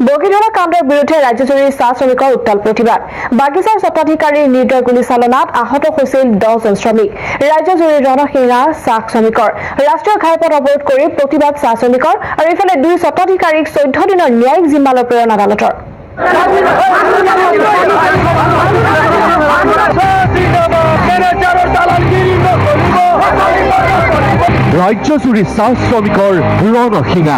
বগীধলা কাণ্ডৰ বিৰুদ্ধে ৰাজ্যজুৰি চাহ শ্ৰমিকৰ উত্তাল প্ৰতিবাদ। বাগিচাৰ স্বত্বাধিকাৰীৰ নিৰ্দয় গুলীচালনাত আহত হৈছিল 10জন শ্ৰমিক। ৰাজ্যজুৰি ৰণসিঙা চাহ শ্ৰমিকৰ। ৰাষ্ট্ৰীয় ঘাইপথ অৱৰোধ কৰি প্ৰতিবাদ চাহ শ্ৰমিকৰ। আৰু ইফালে দুই স্বত্বাধিকাৰীক 14 দিনৰ ন্যায়িক জিম্মালৈ প্ৰেৰণ আদালতৰ। ৰাজ্যজুৰি চাহ শ্ৰমিকৰ ৰণসিঙা।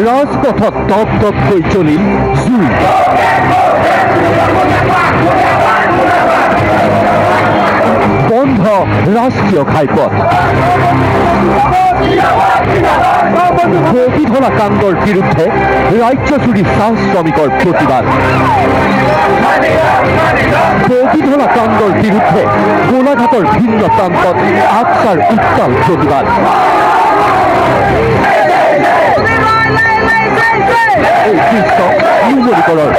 ৰাজপথত টপ টপকৈ চলিল জুই। বন্ধ ৰাষ্ট্ৰীয় ঘাইপথ। বগীধলা কাণ্ডৰ বিৰুদ্ধে ৰাজ্যজুৰি চাহ শ্ৰমিকৰ প্ৰতিবাদ। বগীধলা কাণ্ডৰ বিৰুদ্ধে গোলাঘাটৰ ভিন্ন প্ৰান্তত আটছাৰ উত্তাল প্ৰতিবাদ। এই দৃশ্য নুমলীগড়ৰ।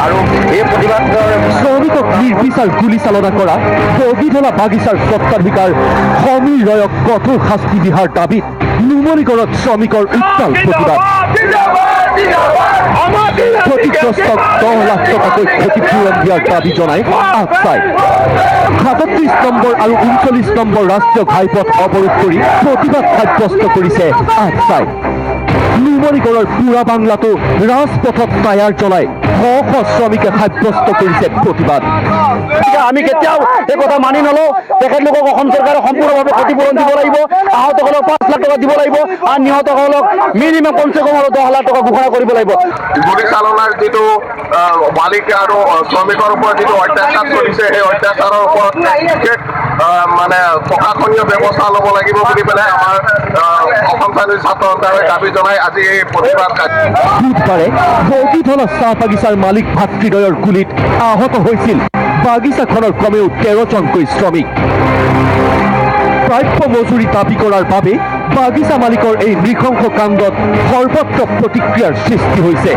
আৰু এই প্ৰতিবাদ শ্ৰমিকক নিৰ্বিচাৰ গুলীচালনা কৰা বগীধলা বাগিচাৰ স্বত্বাধিকাৰ সমীৰ ৰয়ক কঠোৰ শাস্তি বিহাৰ দাবীত নুমলীগড়ত শ্ৰমিকৰ উত্তাল প্ৰতিবাদ। ক্ষতিগ্ৰস্তক 10 লাখ টকাকৈ ক্ষতিপূৰণ দিয়াৰ দাবী জনাই আটছাই। 37 নম্বৰ আৰু 39 নম্বৰ ৰাষ্ট্ৰীয় ঘাইপথ অৱৰোধ কৰি প্ৰতিবাদ সাব্যস্ত কৰিছে আটছাই। নুমলীগড়ৰ পুৰা বাংলাতো ৰাজপথত টায়াৰ জ্বলাই শ শ শ্ৰমিকে সাব্যস্ত কৰিছে প্ৰতিবাদ। আমি কেতিয়াও এই কথা মানি নলওঁ। তেখেতলোকক অসম চৰকাৰে সম্পূৰ্ণভাৱে ক্ষতিপূৰণ দিব লাগিব, আহতসকলক 5 লাখ টকা দিব লাগিব আৰু নিহতসকলক মিনিমাম কমচে কম আৰু 10 লাখ টকা ঘোষণা কৰিব লাগিব। গুলীচালনাৰ যিটো মালিক আৰু শ্ৰমিকৰ ওপৰত যিটো অত্যাচাৰ চলিছে, সেই অত্যাচাৰৰ ওপৰত বিশেষ মানে প্ৰশাসনীয় ব্যৱস্থা ল'ব লাগিব বুলি পেলাই আমাৰ অসম ছাত্ৰ সন্থাই দাবী জনাই আজি এই প্ৰতিবাদ। বুধবাৰে বগীধলা চাহ বাগিচাৰ মালিক ভাতৃদ্বয়ৰ গুলীত আহত হৈছিল বাগিচাখনৰ কমেও 13জনকৈ শ্ৰমিক। প্ৰাপ্য মজুৰি দাবী কৰাৰ বাবে বাগিচা মালিকৰ এই নৃশংস কাণ্ডত সৰ্বত্ৰ প্ৰতিক্ৰিয়াৰ সৃষ্টি হৈছে।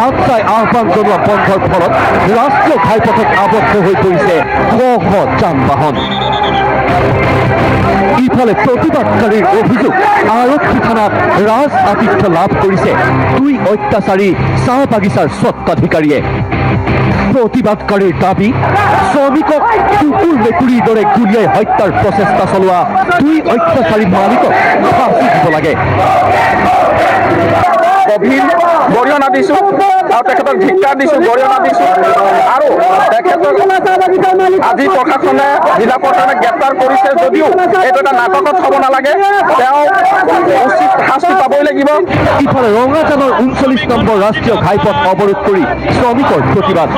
আটছাই আহ্বান জনোৱা বন্ধৰ ফলত ৰাষ্ট্ৰীয় ঘাইপথত আবদ্ধ হৈ পৰিছে শ শ যান বাহন। ইফালে প্ৰতিবাদকাৰীৰ অভিযোগ, আৰক্ষী থানাত ৰাজ আতিথ্য লাভ কৰিছে দুই অত্যাচাৰী চাহ বাগিচাৰ স্বত্বাধিকাৰীয়ে। প্ৰতিবাদকাৰীৰ দাবী, শ্ৰমিকক কুকুৰ মেকুৰীৰ দৰে গুলীয়াই হত্যাৰ প্ৰচেষ্টা চলোৱা দুই অত্যাচাৰী মালিকক ফাঁচি দিব লাগে। গভীৰ গৰিহণা দিছোঁ আৰু তেখেতক ধিক্কাৰ দিছোঁ, গৰিহণা দিছোঁ। আৰু তেখেতক আজি প্ৰশাসনে, জিলা প্ৰশাসনে গ্ৰেপ্তাৰ কৰিছে যদিও এইটো এটা নাটকত হ'ব নালাগে, তেওঁ উচিত শাস্তি পাবই লাগিব। ইফালে ৰঙাজানৰ 39 নম্বৰ ৰাষ্ট্ৰীয় ঘাইপথ অৱৰোধ কৰি শ্ৰমিকৰ প্ৰতিবাদ।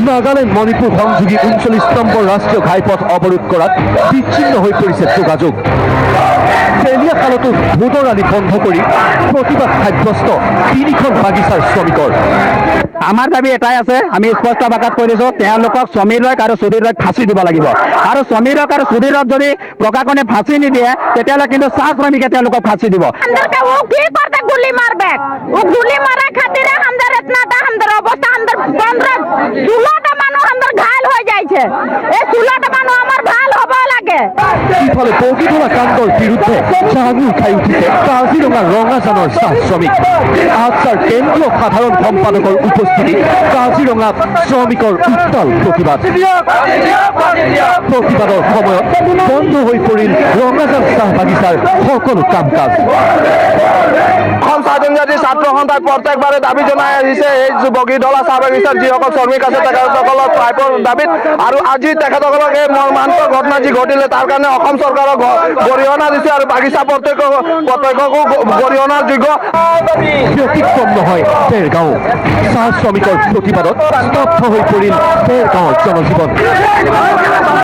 নাগালেণ্ড মণিপুৰ সংযোগী 39 নম্বৰ ৰাষ্ট্ৰীয় ঘাইপথ অৱৰোধ কৰাত বিচ্ছিন্ন হৈ পৰিছে যোগাযোগ। তেলিয়াখালতো ভোটৰ আলি বন্ধ কৰি প্ৰতিবাদ সাব্যস্ত তিনিখন বাগিচাৰ শ্ৰমিকৰ। আমাৰ দাবী এটাই আছে, আমি স্পষ্ট ভাষাত কৈ দিছোঁ, তেওঁলোকক সমীৰ ৰয়ক আৰু সুধীৰ ৰয়ক ফাঁচি দিব লাগিব। আৰু সমীৰ ৰয়ক আৰু সুধীৰ ৰয়ক যদি প্ৰশাসনে ফাঁচি নিদিয়ে, তেতিয়াহ'লে কিন্তু চাহ শ্ৰমিকে তেওঁলোকক ফাঁচি দিব। গুলি মারবে, ও গুলি মারা খাতিরে আমাদের এতনাটা আমাদের অবস্থা, আমাদের 15 16টা মানুষ আমাদের ঘায়ল হয়ে যাইছে। এই 16টা মানুষ আমার ভাল হব লাগে। ইফালে বগীধলা কাণ্ডৰ বিৰুদ্ধে জাঙুৰ খাই উঠিছে কাজিৰঙাৰ ৰঙাজানৰ চাহ শ্ৰমিক। আটছাৰ কেন্দ্ৰীয় সাধাৰণ সম্পাদকৰ উপস্থিতিত কাজিৰঙাত শ্ৰমিকৰ উত্তাল প্ৰতিবাদ। প্ৰতিবাদৰ সময়ত বন্ধ হৈ পৰিল ৰঙাজান চাহ বাগিচাৰ সকলো কাম কাজ। অসম চাহ জনজাতি ছাত্ৰ সন্থাই প্ৰত্যেকবাৰে দাবী জনাই আহিছে এই বগীধলা চাহ বাগিচাৰ যিসকল শ্ৰমিক আছে তেখেতসকলক প্ৰাপ্যৰ দাবীত। আৰু আজি তেখেতসকলক এই মৰ্মান্তিক ঘটনা যি ঘটিলে তাৰ কাৰণে অসম চৰকাৰক গৰিহণা দিছে আৰু বাগিচা প্ৰত্যেককো গৰিহণাৰ যোগ্য। ব্যতিক্ৰম নহয় দেৰগাঁও। চাহ শ্ৰমিকৰ প্ৰতিবাদত স্তব্ধ হৈ পৰিল দেৰগাঁৱৰ জনজীৱন।